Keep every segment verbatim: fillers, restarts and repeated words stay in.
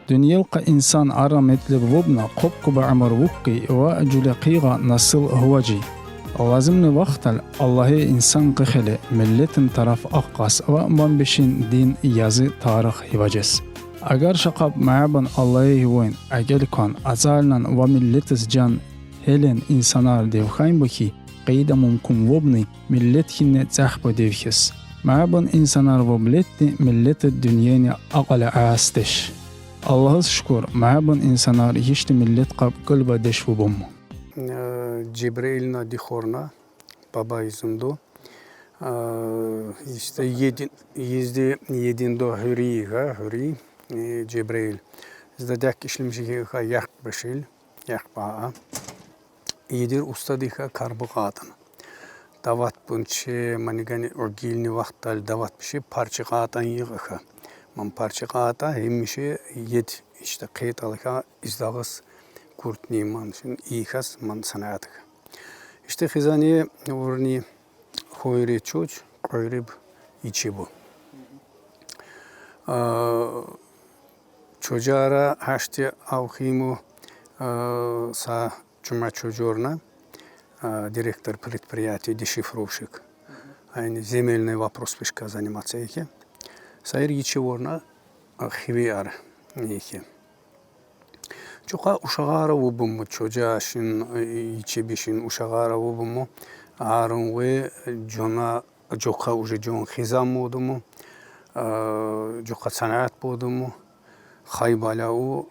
Дуьнья йылкъа инсан ара метлеб вубна, хъуб куба уьмуьр вуккъи ва жуьле хъийгъа насыл гьуважи. Лазимни вахтал Аллагьи инсан къехеле миллетин тараф акъваз ва ман бишин дин, язы, тарих гьиважез. Агар шакъаб мягьабан Аллагьи гьивойин, акьел кван, ацӀайлан ва миллетиз жан гьелин инсанар девхайин ба хьи, къейда мумкин вубни миллет хьинне цӀехба девхьиз. Мягьабан инсанар вуб летди миллетди дуьньени акьвале гьасдеш. Аллагьиз шукур, мягьабан инсанар гьишди миллет кьаб гилбадеш вубум. Э, Жебреилни дихорна, баба юзюнду. Э, иште еди-, езди единду гьуьрийига, гьуьрий, э, Жебреил. Зда дякь ишлемишига яхь башил, яхь баа. Едир устадига карбукьатӀан. Даватбун чи, манигани огилни вахтал даватбиши парчикьатӀан йигъига. Ман парчикьатӀа гьамиша ед иште къетӀалига издагъиз куртни ман шин ийихьаз ман санятига. Иште хизани урни хуйри чуч, къуйриб ичибу. А, чужара гьашти авхиму, а, са чума чужорна, а, директор предприятия, дешифровщик. Айни земельный вопрос пишка заниматься яхьи. Сайр ичи ворна, а, хивиар яхьи. Чукъа ушагъара вубуму, чужа шин, э, ичи бишин ушагъара вубуму, арун ве жона, чукъа уже жон хизан мудуму, э, чукъа санят будуму, хайбала у,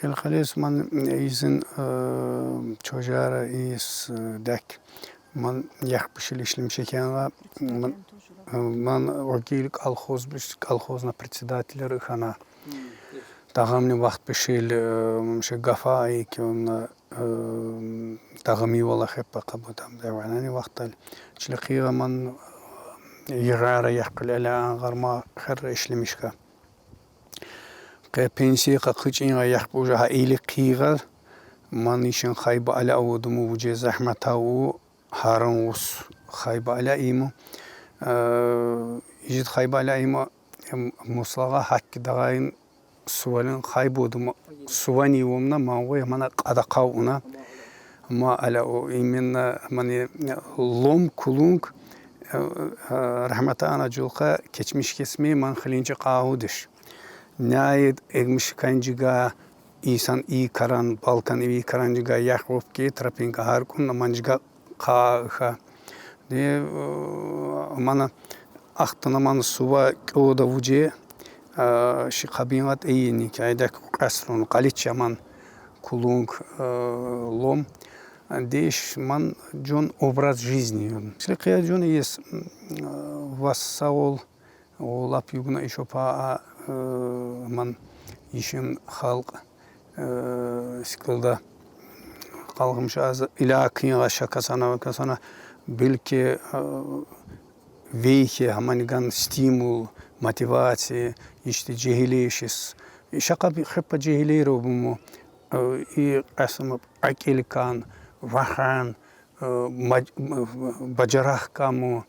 кел халес ман изин, э, чужара из, э, дякь. Ман яхь башил ишлемишига, ман, э, ман огил колхоз биш-, колхозна председатель хьана. Дагъымни вахт башил, э, ман ши гафа айкивна, э, дагъымни вала хеппа къабудам деванани вахтал. Чилихъира ман, э, йигъара яхь къвале ала ангарма хер ишлемишка. Къе пенсия къакъичӀинга яхь бужа гьа илихъира, ман ишин хайбала авудуму, вуже захмата у, гьарун ус хайбала иму. Э, ижид хайбала иму, э, муслагъа гьакки дагъайин сувалин хайбудуму, сувани вумна ман ве мана къадахъав уна. Ма ала у именно мани лом кулунг, э, э, рагьматана жулха кечмиш кесми ман хилинчи къагьудиш. Няйид эгмиш канжига, исан и каран, балкан и каранжига яхь вупки тропинка гьаркун манжига къагьа. Де, э, мана ахтана ман сува кӀода вуже, э, ши къабинат ийини кайдак къасрун къалича ман кулунг, э, лом. Деш ман жон образ жизни юн. Шли къия жон ес, м, э, вас сагъул, о лап югна ишо па, а, э, ман ишин халкъ, э, сикъилда къалгъымша аз ила къинга шака сана, ка сана, белки, э, вейхе, гьаманиган стимул, мотивация, ишди жегьилешиз. Шакъа би хеппа жегьилер вубуму, э, и къасама акӀил кан, вахан, э, маж-, м-, бажарагъ каму.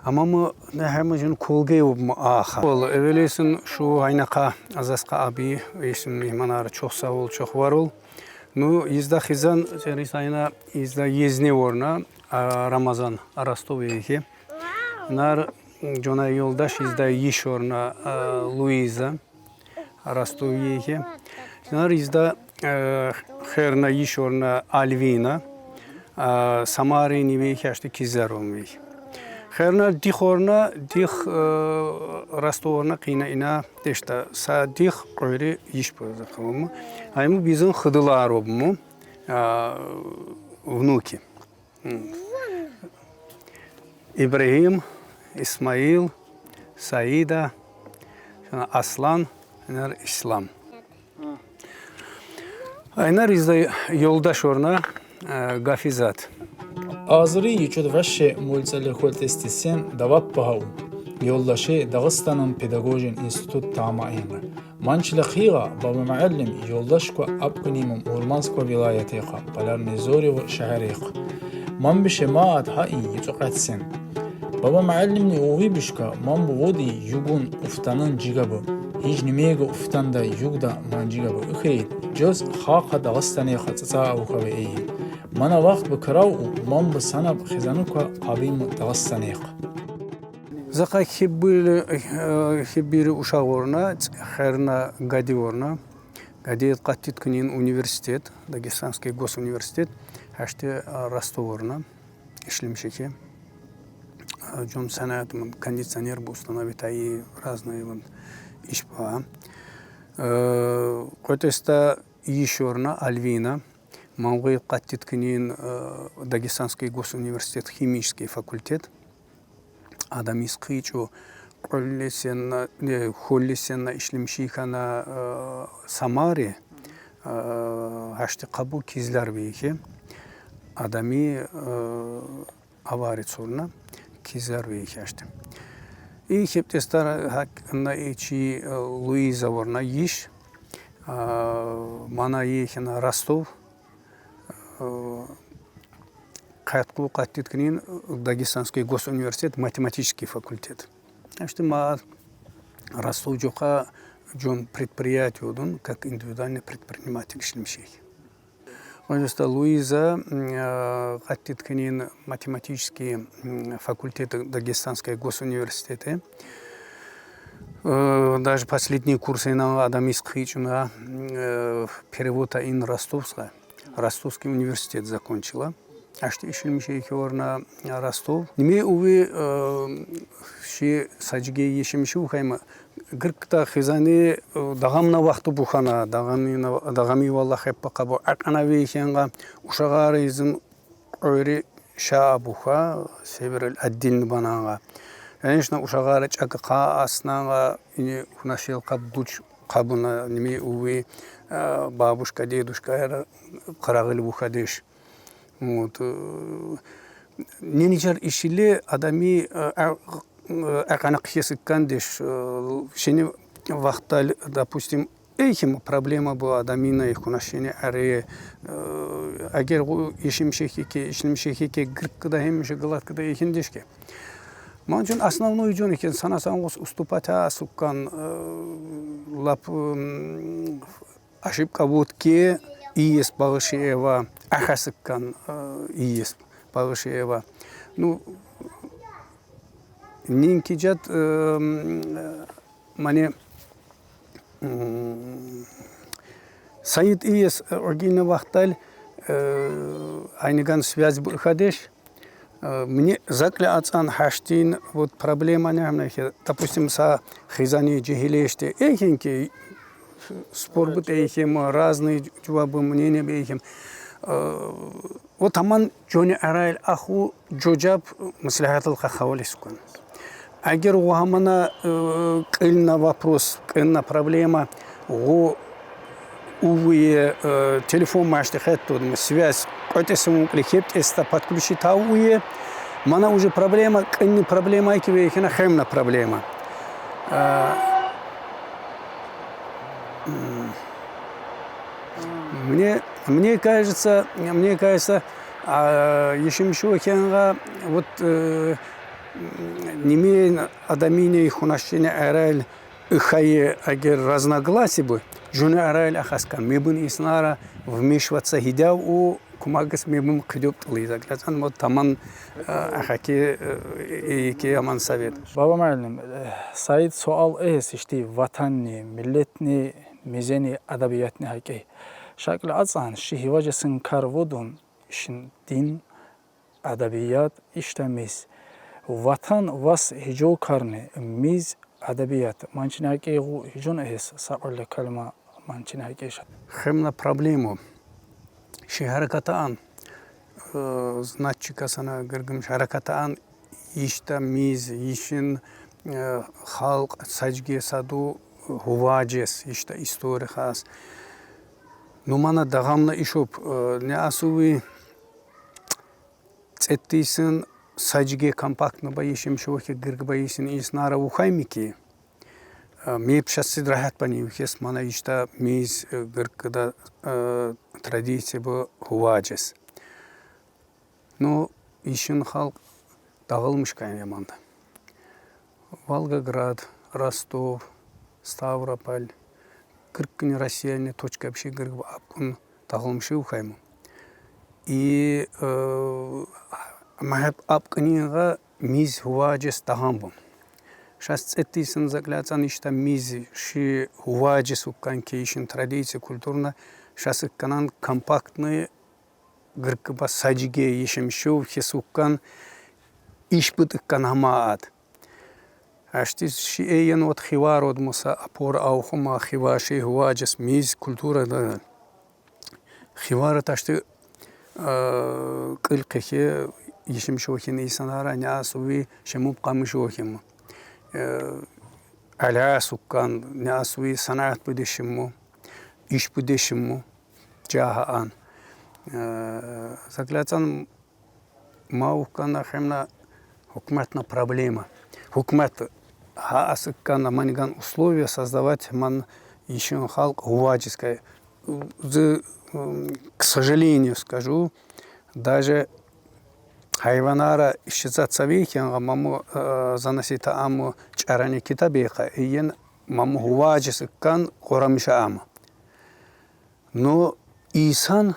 Амма му не гьама жин кулгей вубуму аха. Ол эвелесин шу гьайнакъа Азаскъа аби, исим мигьманар чухсавул, чухварул. Ну, изда хизан, сери сайна, изда езни ворна, а, Рамазан, Ростов яхьи. Нар жона ёлдаш изда йиш ворна, а, Луиза, Ростов яхьи. Нар изда, э, херна йиш ворна Альвина, а, Самарин яхьи, ашти Кизляром яхьи. Херна дих ворна, дих, э, Ростов ворна къина ина дешта са дих къуйри йиш буза къавуму. Айму бизин хыдылар вубуму, а, внуки. М. Ибрагьим, Исмаил, Саида, Аслан, Ислам. Айнар изда ёлдаш ворна, э, Гафизат. Азри ичӀуд вяще мулцӀали хьултӀести сен давап багьав. Ёлдаши Дагъустанан педагогин институт тамамайна. Ман чилихъира баба муаллим ёлдаш ква абкунимум Мурманск вилаятихъа, Полярный Зори шегьерихъа. Ман бише мад гьа и ицӀукьат сен. Баба муаллимни уви бушка, ман бу води югун уфтанан жигабу. Гьич нимега уфтандай югда манжига бу икейин, жаз хакъа дагъыстанехъа цӏацӏа авуха ви эйин. Мана вахт бу крав у, ман бу санаб хизанука къабим дагъыстанехъа. Закъа хиббири, э, хиббири ушагъ орна, херна гади орна. Гадият къаттитхинин университет, Дагестанский госуниверситет, гьаште, а, Ростов орна ишлемишехе. А, жон санаят ман кондиционер бу установить ай, разные вон иш ба. Э, Къотеста иш орна Альвина, ман гъуй къаттитхинин, э, Дагестанский госуниверситет, химический факультет. Адамис хъийичӏо, къоллесенна, э, хъоллесенна ишлемишихана, э, Самаре, э, гьаште къабу Кизляр вейхе. Адами, э, аварец орна, Кизляр вейхе гьаште. И хеб тестар гьакӏна ичи, э, Луиза орна иш, э, мана ехена Ростов, э, къаткъу къаттитхинин Дагестанский госуниверситет, математический факультет. Гьаште ма Ростов жокъа жон предприятиедин, как индивидуальный предприниматель ишлемишехе. Онжаста Луиза, м, э, къаттитхинин математический, м, факультет Дагестанский госуниверситете. Э, даже последний курс ина адамис хъийичӏна, э, перевод ай ин Ростовска. Ростовский университет закончила. Гьаште ишлемишехе орна Ростов. Ниме уви, э, ши са жиге ешемиши ухайма, гыркъда хизани, э, дагъамна вахту бухана, дагъамина, дагъами валлагь хеппа къабу акьана вейхенга, ушагъар изин къойри ша буха, северель отдельный бананга. Конечно, ушагъар чӏакъа аснанга, ини хунашел къаб дуч къабуна, ниме уви, э, бабушка, дедушка яра къарагъил буха деш. Вот, э, ненижер ишиле адами, э, а-, э, акьана хъесиккан деш, э, шени вахталь, допустим, эхим проблема бу адамина, хунашени аре, э, эгер гъу ешемишехе ке, ишлемишехе ке, гыркъда гьемиша гладкъда эхин дешке. Ман жон основной жон экен, сана сангъус уступать асуккан, э, лап, м, ошибка вуд ке, иес багъыши эва, ахасыккан, э, иес багъыши эва. Ну, нинки жат, э, м, мане, м, Саид иес, э, огина вахталь, э, айныган связь бу хадеш, Э, муни закъле ацӏан гьаштин, вот проблема не гьамна хе, допустим, са хизани жегьилеште, эхин ки спор бут эхим, разный жувабы, мнение бу эхим. Э, вот аман жони арайль аху жо жаб маслягьатал къахавали сукан. Эгер гъу гьамана, э, кьилна вопрос, кьилна проблема, гъу увуе, э, телефон машти хеттуд, м, связь къотӏеса мумкин, хеб тӏеста подключить авуе, мана уже проблема, кьилни проблема ики вейхена хемна проблема. Э, м, мне, мне кажется, мне кажется, а, ешемиши вахенга, вот, э, м, ниме адамине хунашени арайль ихае эгер разногласие бу, жони арайль ахаскан, мебин иснара вмешиваться гьидяв у, кумагас мебин хъидёб тӏулиз аглацан, вот таман, э, ахаки, э, эйки аман совет. Баба муаллим, э, Саид суал эхес ишти ватанни, миллетни, мизени, адабиятни гьакӏи. Шакьли ацӏан ши гьиважесин кар вудун, шин дин, адабият, ишта миз. Ватан вас гьижов карни, миз адабият. Манчини гьакӏи гъу гьижун эхес, са къвале калима манчини гьакӏи ша. Хемна проблему. Ши гьараката ан, э, значит, касана гыргым ши гьараката ан, ишта миз, ишин, э, халкь сажге саду гьуважес, ишта история хас. Ну мана дагъамна ишуб, э, не асуви цӏеттисин сажге компактно ба ешемиши вахе гыргба ишин иснара ухайми ки, э, меб шасид рагьат бани вихес мана ишта миз, э, гыргда, э, традиция бу гьуважес. Ну, ишин халкь дагъылмишкан яманда. Волгоград, Ростов, Ставрополь, гыркыни Россияны точка пише гыргып апкын дагылмышы ухаймы. И, э, махап апкынинга миз хуваджес дагамбу. Шас цеттисин заклятсан ишта миз ши хуваджес уккан кейшин традиция культурна шас ыкканан компактный гыркыба саджиге ешемшев хес уккан ишбыт ыккан хамаат. Ашти ши эйен вот хивар одмуса апор аухума хива ши хуваджес миз культура да. Хивара ташты, э, кыл кехе ешемшев хин исанара нясуви шемуп камышев хим. Э, аля суккан нясуви санаат будешиму, иш будешиму, джаха ан. Э, заклятсан ма ухкана хемна хукматна проблема. Хукмат ха асыккана маниган условия создавать ман ишин халк хуваджеска. Зы, м, к сожалению скажу, даже хайванара исчезаться вейхенга маму, э, заносита аму чарани кита бейха, иен маму хуваджес ыккан хорамиша аму. Но исан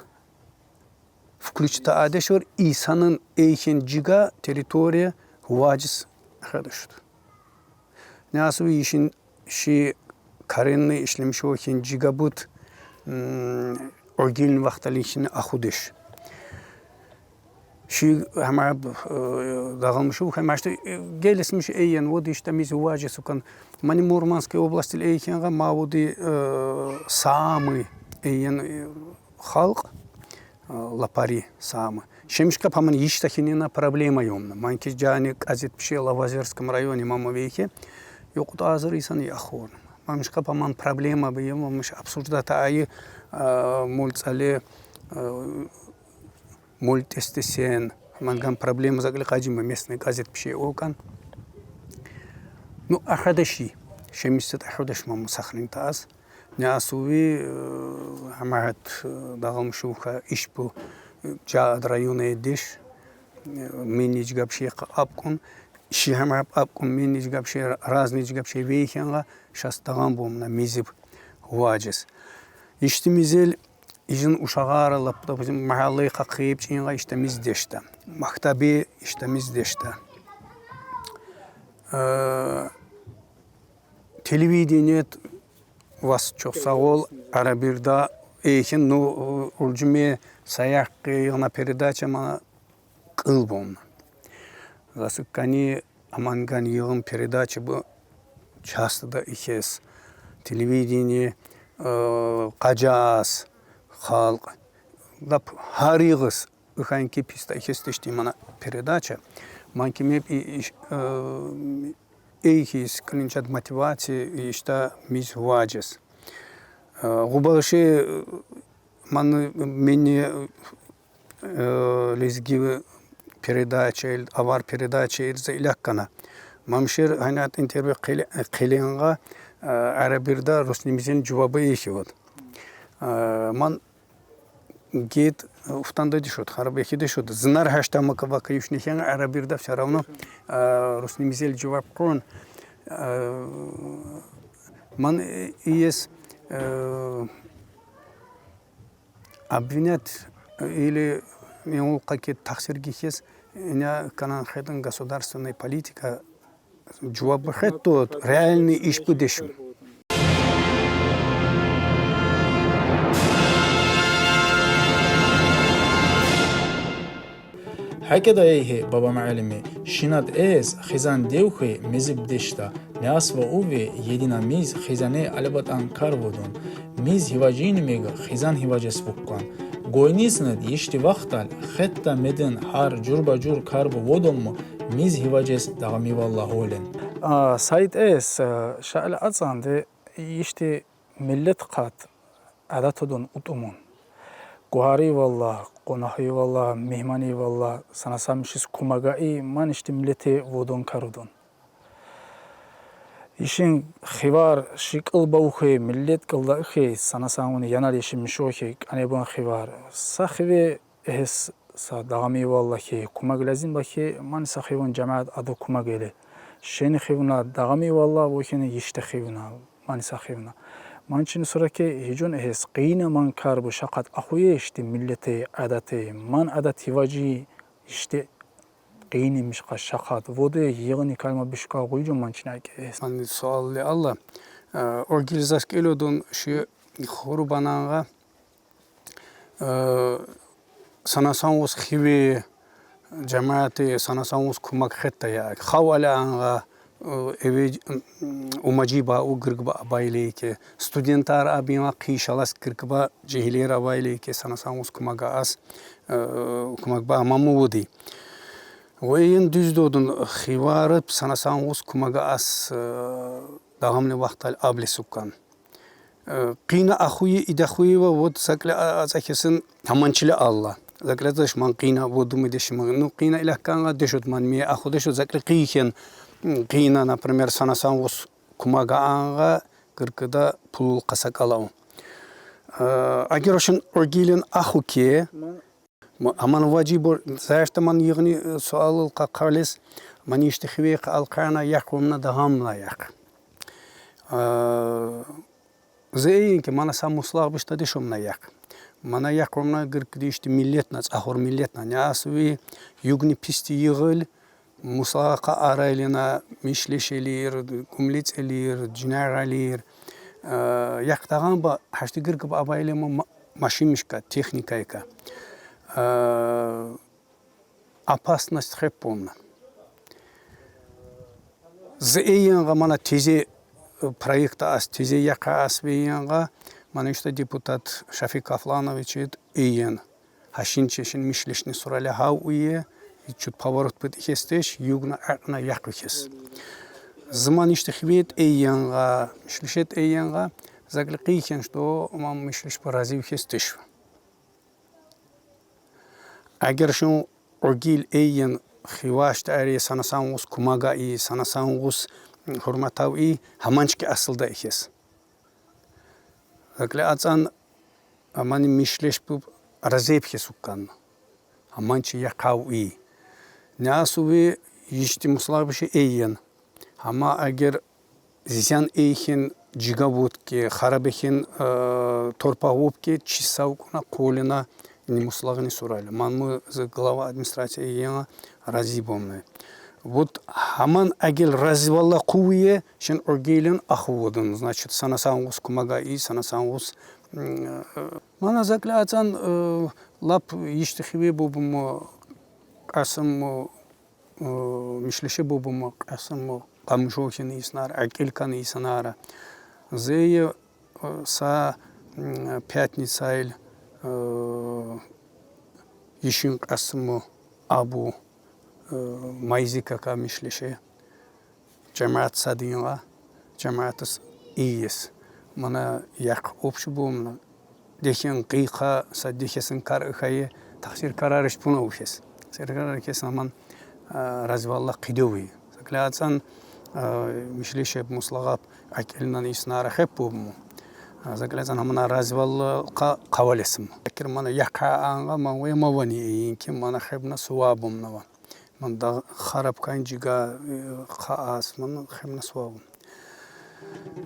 включта адешор, исанын эйхен джига территория хуваджес хадышт. Нясуви ишин ши коренный ишлемшев хин джига быт, м, огилин вахтали хин ахудеш. Ши хама, э, дагылмышы хама ашты, э, гелесмиш эйен, вот ишта миз хуваджес уккан. Мани Мурманской области эйхенга ма води, э, самый эйен, э, халк, э, лапари самый. Шемишка паман ишта хинина проблема ёмна. Манки джани казет пише Лавазерском районе мама вейхе. Ёкут азыр исан и ахорн. Мамишка паман проблема бе, мамиш обсуждать айы, э, мульцале, э, мультестесен, манган проблема закли каджима местный газет пише окан. Ну, ахадаши, шемисет ахадаш маму сохранить аз. Нясуви, э, хамахат, э, дагылмышы уха ишбу, э, джаад района эдеш, э, минич гапше апкун, ши хамахат апкун минич гапше, разнич гапше вейхенга, шас дагамбумна мизиб хуваджес. Ишти мизел, ижин ушагъара лап, допустим, махаллай къакъыйып чыйынга ишта миз дешта. Мактаби ишта миз дешта. Э, телевидение вас чох сагъол, ара бирда эйхин, ну, урджуме саях къыйына передача мана къыл бомна. Засыккани аманган йыгъын передача бу часто да ихес. Телевидение, э, къаджас, халкъ. Лап хар йыгъыз ыханки писта ихес тешти мана передача. Манки меп и, и, э, эйхис клинчат мотивация и ишта миз хуваджес. Э, гъубалши, э, ман мени э, лезги передача, ил-, авар передача ирзе иляккана. Мамшир ханят интервью къели-, къелинга, э, ара бирда руснимизин джувабы эхи вот. Э, ман гет, э, уфтанда дешут, харбехи дешут. Знар хашта мака вака юшнихен ара бирда всё равно, э, руснимизел джуваб къон. Э, ман, э, иес, э, обвинять или не ол какие тахсир гихес, не канан хеден государственная политика, джуабы хед тот, реальный иш будешим. Хакеда эйхе, баба муаллими, шинат эс хизан девхе мизиб дешта, нясва уве едина миз хизане алибатан кар водун. Миз хиваджини мега хизан хиваджес вуккан. Гойниснед ишти вахтал хетта меден хар джурба джур кар бу водонму миз хиваджес дагъами валла холен. А, сайт эс, а, шаал ацанде ишти миллет къат адатудун утумун. Гугъари валла, къонахи валла, мегьмани валла, санасам шис кумага и ман ишти миллете водун карудун. Ишин хивар ши кьылба ухе, миллет кьылда ухе, санасам уни янал ишин мишохе, кьанебун хивар. Са хиве эхес са дагъами валла хе, кумаг лазим ба хе, ман са хивун жамаат аду кумаг эле. Шени хивуна дагъами валла, вохени иште хивуна. Мани Сахивна, ман чини сураке гьижун эгьез, къийна ман кар бу шакъат ахуе ишти миллете, адате, ман адат гьиважи ишти къийни мишка шакъат воде йигъни калма бишка гъуйжун ман чини акӀ эгьез. Ман суалли Алла, э, огил заз кӀелудун ши Хурбанангъа, э, санасан вус хиве, жамаати санасан вус кумак хетта я. Хав алангъа, э, эве, м, умажи ба у гиргба абайлейке. Студентар абинва къийшалас гиргба жегьилер абайлейке. Санасан вус кумага ас, э, кумак ба амаму вуди. Вейин дуьз додун хиварып санасан вус кумага ас, э, дагъымни вахтал аблесуккан. Э, къийна ахуи, идахуи ва вот закля а-, ацӀахьесин таманчили Алла. Закля деш ман къийна водуми дешим. Ну, къийна илахканга дешуд ман ми аху дешуд, закля къийхен, м, къийна, например, санасан вус кумага анга гыркыда пулул къасакъалау. Э, агер ошин огилин аху ке, Ма-, аман важибур, заяртаман йигъни, э, суалыл къакъалес, ман ишти хивейх алкъана якъ умна дагъамна якъ. А, зейинки, мана са муслах бишта дешумна якъ. Мана якъ умна гыркыди ишти миллетна, цӀахур миллетна. Нясуи югни писти йигъил, муслахъа арайлина, мишлешелир, гумлицелир, жинагъалир. А, якъ дагъам ба, гьашти гыркып абайлема ма-, машинмишка, техникайка. А, опасность хеп болна. Зи эйенга мана тезе, э, проекта ас, тезе якъа ас вейенга, мана ишта депутат Шафик Кафланович эйен. Гьашин чешин мишлешни сурали гьав уе, и чут поворот быд ихестеш, югна акъна якъ ихес. Зи ман ишти хивет эйенга, мишлешет эйенга, закля къийхен, что ман мишлеш ба рази ихестеш. Агер шун огил эйен хивашт ари санасан вус кумага и, санасан вус, м, гьурматав и, гьаманчки асылда ихес. Закля ацӀан амани мишлеш буб разеб хесуккан. Гьаманчи якъав и. Нясуви ишти муслах биши эйен. Амма агер зиян эйхин жига вутке, хараб эйхин, э, торпа вутке, чи савкуна къолина ни муслагъни сурали. Ман му зи глава администрация эйена рази бомна. Вот гьаман агел рази валла къувие, шин огелин аху вудун. Значит, санасан вус кумага и, санасан вус, м, э, мана закля ацӀан, э, лап ишти хиве бубум, Къасим, э, мишлеше бубум, Къасим, Къамушохин инсанар, акӀил кан инсанар. Зее, э, са, м, пятницайл, э, ишин Къасим абу, э, майзика ка мишлеше. Жамаат садинга, жамаатыс ийис. Мана якъ общий бумна. Дехин къийкъа, са дехесин кар ихае, тахсир карарыш пуна ухес. Сер карар кес аман, а, развалла къидеви. Закля ацӀан, а, мишлешеб, муслагъаб, акӀилнан инсанар хеп бубум. А, закля ацӀан амана развалла къа-, къавалесим. Акир мана якъа анга ман ве мавани инки мана хебна сувабумнава. Ман да хараб кайин жига, э, къа ас, ман хемна сувабум.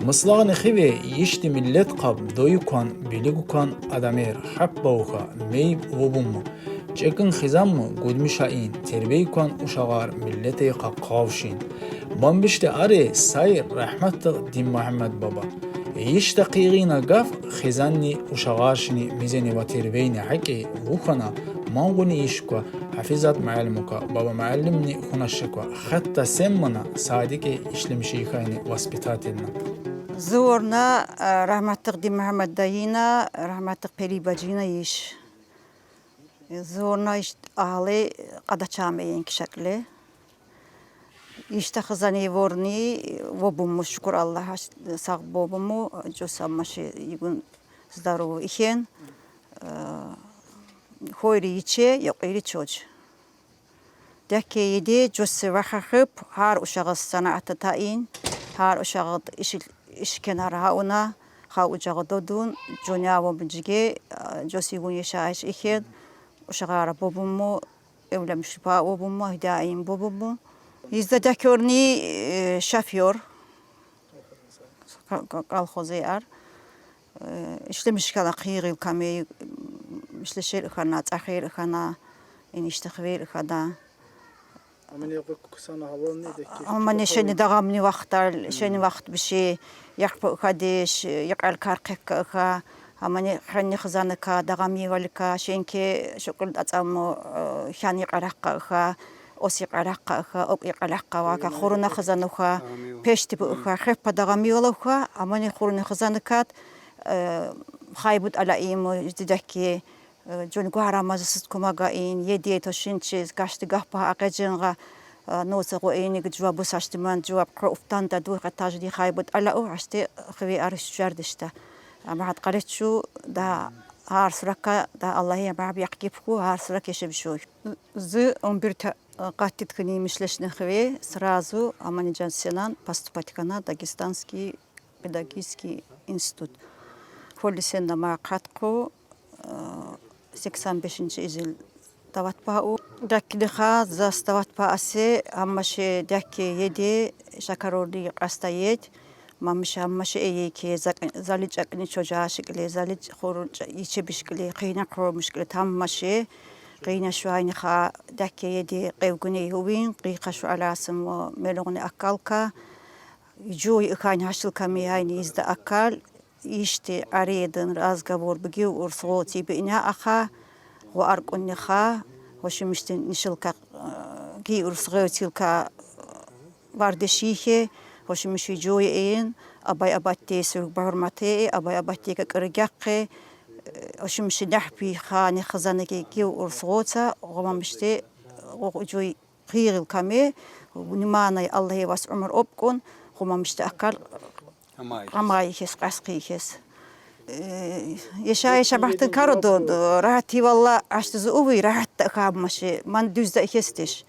Мыслагъни хиве ишти миллет къаб дойукан, билигукан адамер хаппа уха, мейиб вубумму, чекин хизанму гудмишаин, тербейкан ушагъар миллетейкъа къавшин. Бамбиште ари сай рагьматдагъ Динмугьаммад баба. Ишта къигъина гаф хизанни ушагъаршни мизени ва тербейни гьакӀи вухана, ман гъуни ишква, Гьафизат муаллимука, баба муаллимни хунашиква, хатта сен мана садике ишлемишийхайни воспитательна. Зуворна, а, рагьматдагъ Динмугьаммад дайина, рагьматдагъ Пелибажина иш. Зуворна иш агьли къадачам эйин кишакле. Ишта хизани ворни вобумму, шукур Аллагьа, сагъ бобумму, жо са маши йигун здоровый ихен. Э, хойри йиче, юкъуьри чоч. Дяке йиди, жо си вахахип, гьар ушагъас санаат атаин, гьар ушагъат иш, иш кенар гьавуна, гьа ужагъа додун, жо нявум жиге, э, жо сигун яшайиш ихен, ушагъара бобумму, Эвлем шипа бобумму, гьидаим бобумму. Изда дякёрни, э, шофёр. Ка-, ка-, колхозеяр. Э, ишлемиш хьана хыйгъил ками, ишлешер хьана, цӀахер хьана, иниште хивер хьана. Амма не гъук кусана гьалон не декке. Амма не шени дагъамни вахтар, шени вахт биши, яхпа хьадеш, якъал кар къекка хьа. Амма не хранни хизанка, дагъамни валка, шенке шукул ацаму, э, хьан якъаракъа хьа, ос якъаракъа хьа, ок якъаракъа вака, хуруна хизануха, пешти буха, хеппа дагъамни валуха, амма не хуруна хизанкат, э, хайбут ала иму дидакки, э, жон гуара мазасыз кумага ин, еде тошинчи, гашти гаппа акъеджинга, э, ноца гъо иниг жуабу сашти ман жуаб къо уфтан да дуй къатажди хайбут ала у, ашти хви ариш жардишта. Амма хат къалечу да гьар сурака да Аллагьи баб якъ гипку, гьар сурак ешеб шуй. Зи он бир та-, къаттит хьани мишлешни хви, сразу Аманижан сенан поступать хьана Дагестанский педагогический институт. Холли сенна ма къаткъу, э, сексен бешинчи изил даватпа у. Даккидиха зас даватпа асе, амма ше дакки еде, шакарорди къаста ед. Мамша, амма ше эйеке, зак-, зали чакни чожа шикли, зали ч-, хуру ч-, иче бишкли, къина къромушкли, тамма ше, къина шуайни ха, дакки еде, къевгуни хувин, къиха шу аласым, мелугни аккалка. Жуй ихань гьашил ками айни изда аккал, ишти аредин разговор бигив урс гъо тиби ина аха, гъо аркъунни ха, гъо шимишти нишилка, э, ги урс гъо тилка, э, вардешихе, гъо шимиши жуй эйин, абай абатте сюрг багьурмате, абай абатте ка кыргякъе, э, гъо шимиши нахпи ха не хизанеке ги урс гъоца, гъо мамишти, гъо жуй хыйгъил ками, внимание, Аллагьи вас умур обкъун, хумамишти аккал амай хес, къаскъи хес. Э, еша, еша бахтин карудун, рагьати валла ашти зу уви, рагьат да хаммаши, ман дуьз да хес деш.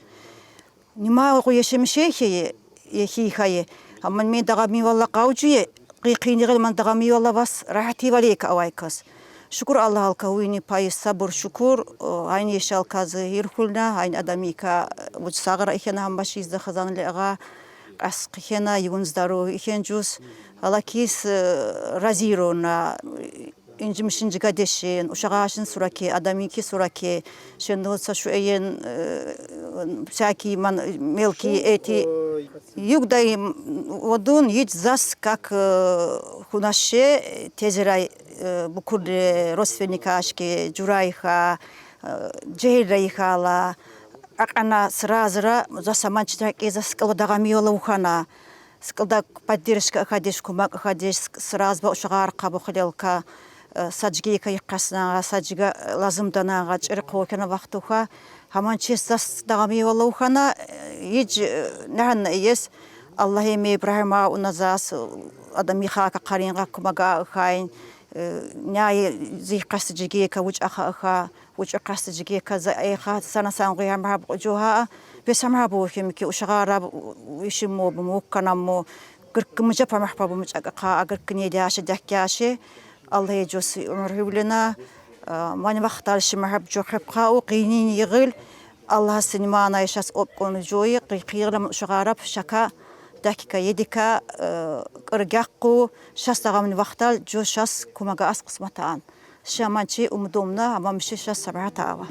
Нима гъу ешемишехе, ехи хае. Амма ми дагъами валла къавжуе, къи-, къинигъел ман дагъами валла вас рагьати валека авайкас. Шукур Аллагьалка, уйни пайи сабур шукур, о, айни ешалка зи гьирхулна, айни адамика, э, вуч сагъра ихена гьамма ши изда хизанли агъа, къаскъи хьена, юн здоровье ихен жуз. Гьалакис, э, разирона, инжимишин жигадешин, ушагъашин сураке, адамики сураке, шенду ца шу эйен, э, всякий ман, мелкий эти, Югдай, м, одун йич зас как, э, хунаше, тезерай, э, букур, э, родственника ашки, журайха, э, жегьилрайхала, акъана сразра зас аман читакъи зас кӀала дагъами валавхана. Скалда поддержка хадеш, кумак хадеш, сразба ушагъар къабу хилелка, э, саджгика йикъаснагъа, саджга, э, лазим данагъа, чӀир къокена вахтуха, гьаман чес зас дагъами валавхана, э, йич, э, нагьанна иес, Аллагьи ми Ибрагьима уна зас, э, адам йиха ка къарин гъа кумага хайин, э, няй зихъас жигека вуч аха аха, вуч къас жигека за эха, сана сан гъуя магьаб къужуха, бес магьаб ухим ки ушагъара ишим мо бу мукканам мо, гырккымыжа памагь пабу мучакъа, агырккыне дяше, дякяше, Аллагьи жос умур гьивлена, э, мани вахтар ши магьаб жохеб хъа у, къинин йигъил, Аллагь син мана ишас обкъун жуи, къи-, къигълам ушагъараб шака, дакика, едика, э, кӀыргякъу, шас дагъамни вахтал жо шас кумага ас къисматан. Шаманчи умудумна, амма миши шас сабгьата ава.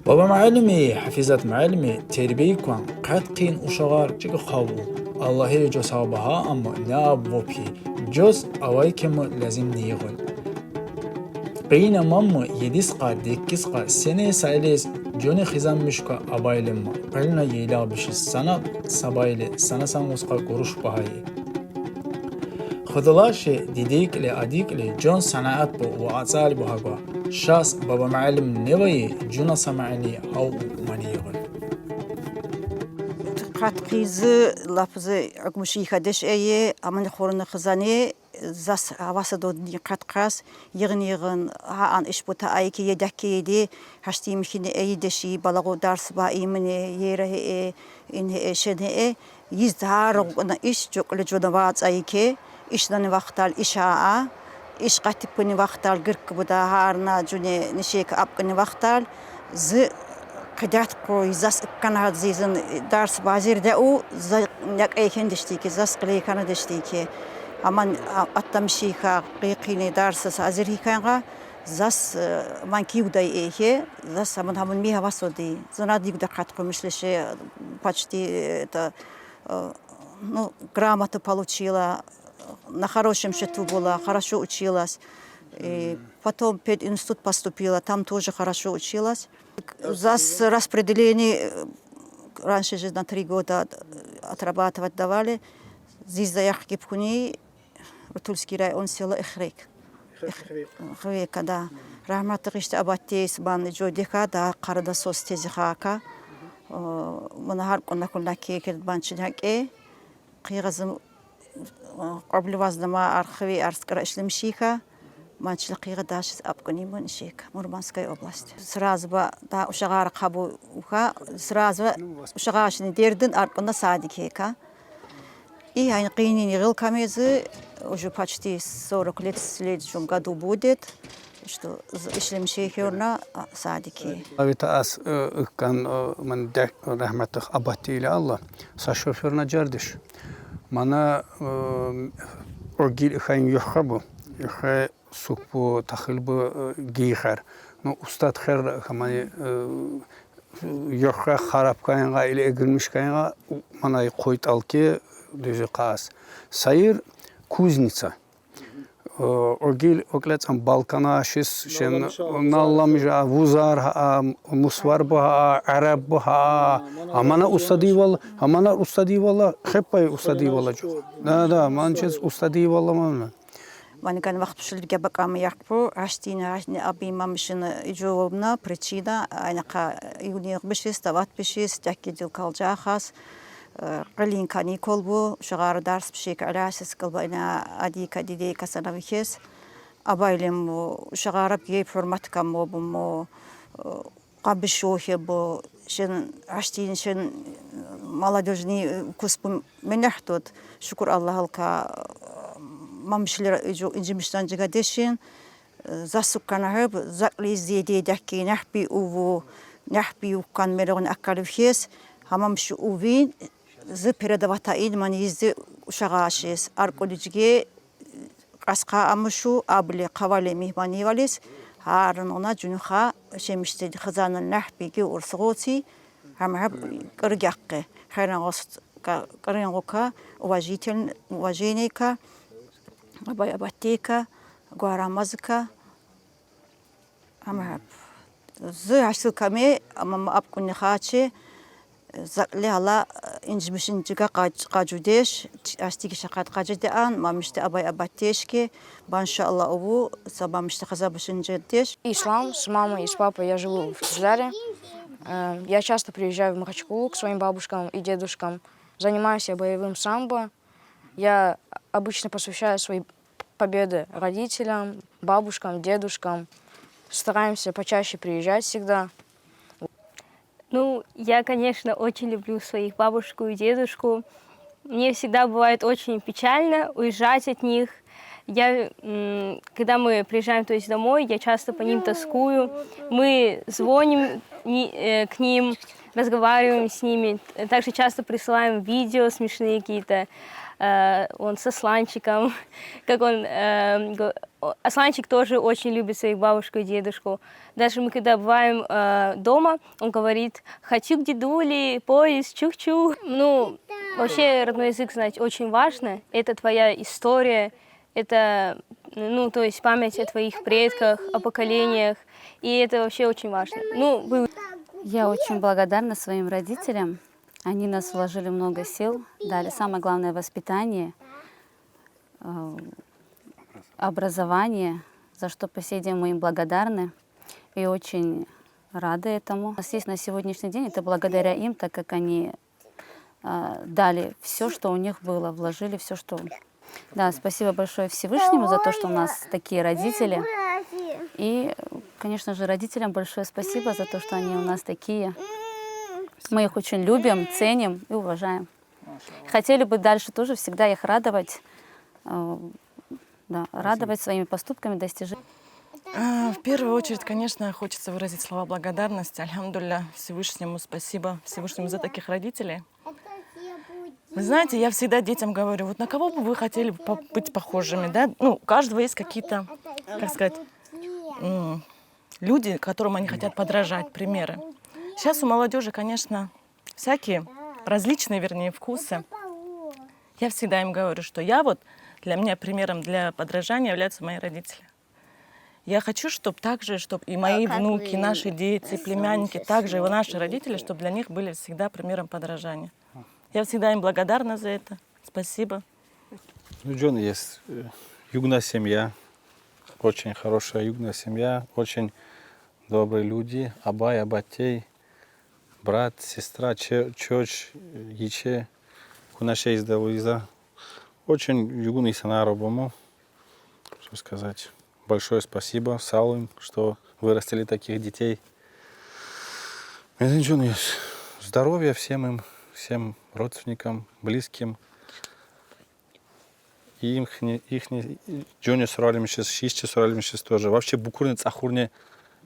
Баба муаллими, Гьафизат муаллими, тербийкван, къад къин ушагъар чӀикӀ хъаву. Аллагьи жо сагъ багьа, амма наб вопи, жос авай кему лазим нигъун. Къина мамму едис къа, деккис къа, сене сайлес, жони хизан мишка абайлемма, къелна ейла биши сана сабайле, сана сан вускъа гуруш багьайи. Худалаше дидейкли, адикли, жон санаат бу ва ацӀал бу гьагва. Шас баба муаллим невайи, жуна са мани гьав мани йигъун. Къад къизи лафзи агмуши хадеш эйе, амани хурна хизани, зас гьаваса додни къад къас, йигъни йигъин, гьа ан иш бута айки едакки еди, гьашти михини эйи деши, балагъу дарс ба имни, ера хе-, ин хе-, шен хе-, йиз гьар гъукъна иш, жокъли жона вацӀа ике, ишнани вахтал иша а, иш къатиппуни вахтал гирк буда гьарна жуни нишек апкъни вахтал, зи къидят къу, зас иккана зизин дарс базир да у, за някъей хьендештики, зас къилей хьанадештики. Аман а, аттамишийха, къийкъини дарсас азирхиканга, зас э, ман киудай эхе, зас аман хаман ми хавасоди. Зана дигда кат къумишлеше, почти это, э, ну, грамоту получила, на хорошем счету была, хорошо училась. И потом пединститут поступила, там тоже хорошо училась. Зас распределение, э, раньше же на три года отрабатывать давали. Зизда яхки пхуни, Рутульский район, село Эхрек. Эхрек. Эхрека, да. Рахмат гишта абаттейс ман джодека да, къарада сос тезихака. Э, мана гьар кьуна кьуна кекед ман чинаке. Къигъазым, э, къаблувазна ма архиви арскъара ишлемишийка. Ман чила къигъа дашиз абкъуни ман ишейка. Мурманская область. Сразу ба да ушагъара къабу уха, сразу ба ушагъашни дердин аркъуна садикека. И айн къинини гъил камези, уже почти сорок лет, в следующем году будет, что з- ишлемишейка ёрна а, садике. Авита ас э, ыккан э, ман дя- рахматых абатти иле Алла. Са шофёрна джардиш. Мана э, огил ихайн юхха бу. Юхха сукбу, тахил бу э, гийхар. Ну, устад хер хамани э, юхха харабкаинга или эгилмишкаинга, мана къойталке дузи къас. Сайир кузница. Э, огил оклецам балкана шис шен налламжа вузар ха, мусвар бу ха, араб бу ха. Амана устади вал, амана устади вала, хеппай устади вала джо. Да, да, манчес устади вала мана. Ваниган вахт пшулдиге бакам яхпу, аштин, ашни аби мамшин иджовна причина, айнака юни бишис, тават бишис, тяки дил калджахас, э, къылин каникул бу, шагар дарс бишик, алясис кылба ина адика дидейка санавихес. Абайлем бу, шагараб гей формат кам бу, бу, э, Къабишохе бу, шен аштин, шен молодёжный кус бу менехтот. Шукур Аллахалка, мамишлер иджу инжимишдан джига дешин. Засуккана хеб, закли зеде дяки нахби уву, нахби уккан мерогни аккалифхес. Хамамши увин, зы передавата ин ман изди ушагашес. Аркудиджиге Къаскъа амушу, абли къавали мигьманивалис, гьарнуна жунуха шемишдин хизанын нахпиги урсгъуци, гьамгьаб кьиргахъи. Херен гъост ка-, кьирин гъука, уважитель-, уважениека, абай-абаттейка, гварамазка. Амма зы гьасил ками, амма абкьуни хачи, закьли гьала инжимишин жига къаж-, къажудеш, аштиги шакъат къажудиан, мамишти абай-абаттейшки, банша Алла уву, са мамишти хазабушин жедеш. Ислам, с мамой и с папой я живу в Кизляре. Э, я часто приезжаю в Махачкалу к своим бабушкам и дедушкам. Занимаюсь я боевым самбо. Я обычно посвящаю свои победы родителям, бабушкам, дедушкам. Стараемся почаще приезжать всегда. Ну, я, конечно, очень люблю своих бабушку и дедушку. Мне всегда бывает очень печально уезжать от них. Я, м, когда мы приезжаем, то есть домой, я часто по ним тоскую. Мы звоним ни- э, к ним, разговариваем с ними. Также часто присылаем видео смешные какие-то. Э, он с Асланчиком, как он, э, го- о, Асланчик тоже очень любит свою бабушку и дедушку. Даже мы когда бываем э, дома, он говорит: «Хочу к дедуле, поезд, чух-чух». Ну, вообще родной язык знать очень важно. Это твоя история, это, ну, то есть память о твоих предках, о поколениях. И это вообще очень важно. Ну, вы- Я очень благодарна своим родителям. Они нас вложили много сил, дали самое главное воспитание, э, образование, за что по сей день мы им благодарны и очень рады этому. У нас есть на сегодняшний день, это благодаря им, так как они э, дали все, что у них было, вложили все, что... Да, спасибо большое Всевышнему за то, что у нас такие родители. И, конечно же, родителям большое спасибо за то, что они у нас такие. Мы их очень любим, ценим и уважаем. Хотели бы дальше тоже всегда их радовать, э, да, радовать своими поступками, достижениями. А, В первую очередь, конечно, хочется выразить слова благодарности. Альхамдулилля Всевышнему, спасибо Всевышнему за таких родителей. Вы знаете, я всегда детям говорю, вот на кого бы вы хотели по- быть похожими, да? Ну, у каждого есть какие-то, как сказать, м, люди, которым они хотят подражать, примеры. Сейчас у молодежи, конечно, всякие различные, вернее, вкусы. Я всегда им говорю, что я вот, для меня примером для подражания являются мои родители. Я хочу, чтобы так же, чтобы и мои как внуки, вы наши дети, племянники, также и наши родители, чтобы для них были всегда примером подражания. Я всегда им благодарна за это. Спасибо. Ну, Джон есть э, южная семья, очень хорошая южная семья, очень добрые люди, абай, абатей, брат, сестра, чё- чёч, э, иче, кунашей изда Луиза. Очень южный сценарий бому, что сказать. Большое спасибо, салым, что вырастили таких детей. Мен Джон есть. Здоровья всем им, всем родственникам, близким. И ихни, ихни, Джоне суралимишиз, ишчи суралимишиз тоже. Вообще букурне, цахурне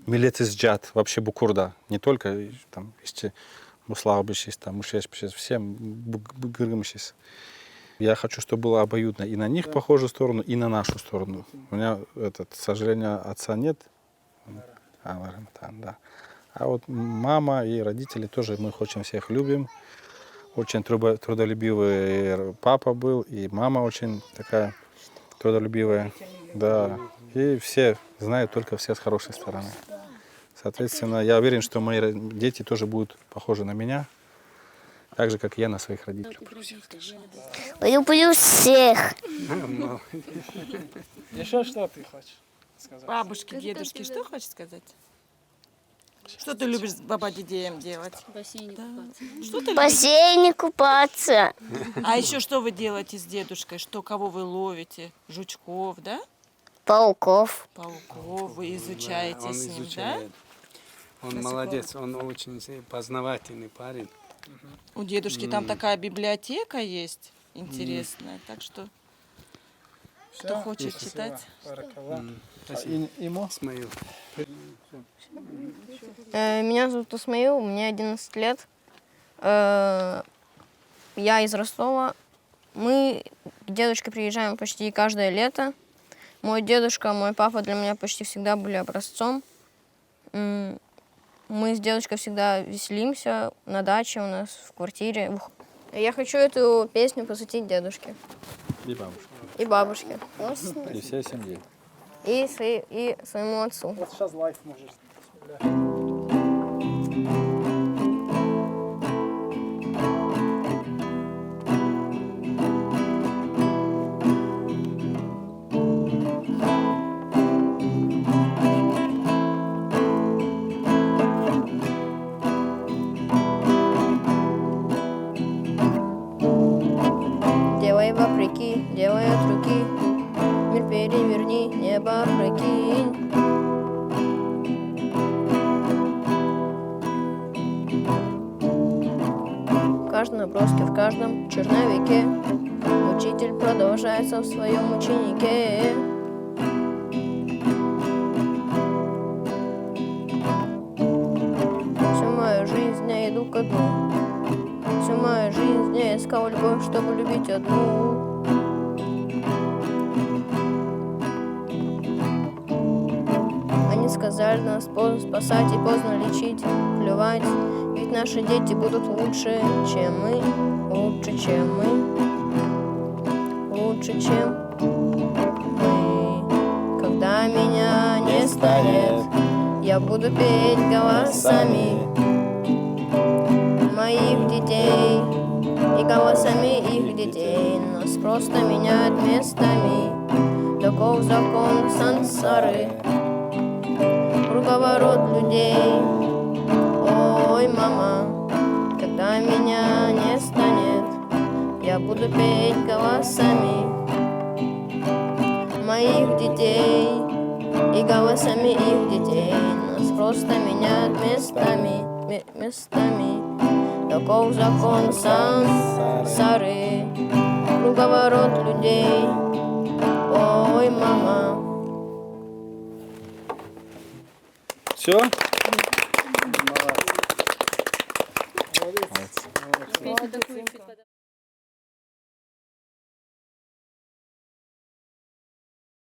миллетиз джат, вообще букурда. Не только там ишчи муславбишиз, там мушешбишиз, всем бу- бу- гыргымышиз. Я хочу, чтобы было обоюдно и на них похожую сторону, и на нашу сторону. У меня, этот, к сожалению, отца нет. А, Валентин, да. А вот мама и родители тоже, мы очень всех любим. Очень трудо- трудолюбивый папа был, и мама очень такая трудолюбивая. Да. И все знают только все с хорошей стороны. Соответственно, я уверен, что мои ро- дети тоже будут похожи на меня, так же, как и я на своих родителей. Люблю всех. Еще что ты хочешь сказать? Бабушке, дедушке что хочешь сказать? Что ты любишь баба дедеям делать? В бассейне купаться. Что ты В любишь? бассейне купаться. А еще что вы делаете с дедушкой? Что, кого вы ловите? Жучков, да? Пауков. Пауков вы изучаете Он с ним, да? изучает. Он молодец, он очень познавательный парень. У дедушки там такая библиотека есть интересная, так что кто хочет читать. Баракалла. Спасибо. И, ему? Исмаил. Э, Меня зовут Исмаил, мне одиннадцать лет. Э, Я из Ростова. Мы к дедушке приезжаем почти каждое лето. Мой дедушка, мой папа для меня почти всегда были образцом. М, Мы с дедушкой всегда веселимся на даче у нас, в квартире. Ух. Я хочу эту песню посвятить дедушке И бабушка. и бабушке, И всей семье. и, своей- и своему отцу. Вот сейчас лайф можешь. Делай вопреки, делай от руки. Мир переверни, небо опрокинь. В каждом наброске, в каждом черновике учитель продолжается в своем ученике. Всю мою жизнь я иду ко дну. Всю мою жизнь я искал любовь, чтобы любить одну. Они сказали, нас поздно спасать и поздно лечить. Плевать, ведь наши дети будут лучше, чем мы. Лучше, чем мы. Лучше, чем мы. Когда меня не станет, я буду петь голосами моих детей и голосами их детей. Нас просто меняют местами. Таков закон сансары. Круговорот людей. Ой, мама, когда меня не станет, я буду петь голосами моих детей и голосами их детей. Нас просто меняют местами, ме- местами. Таков закон сансары. Круговорот людей. Ой, мама. Все? Песня такую чуть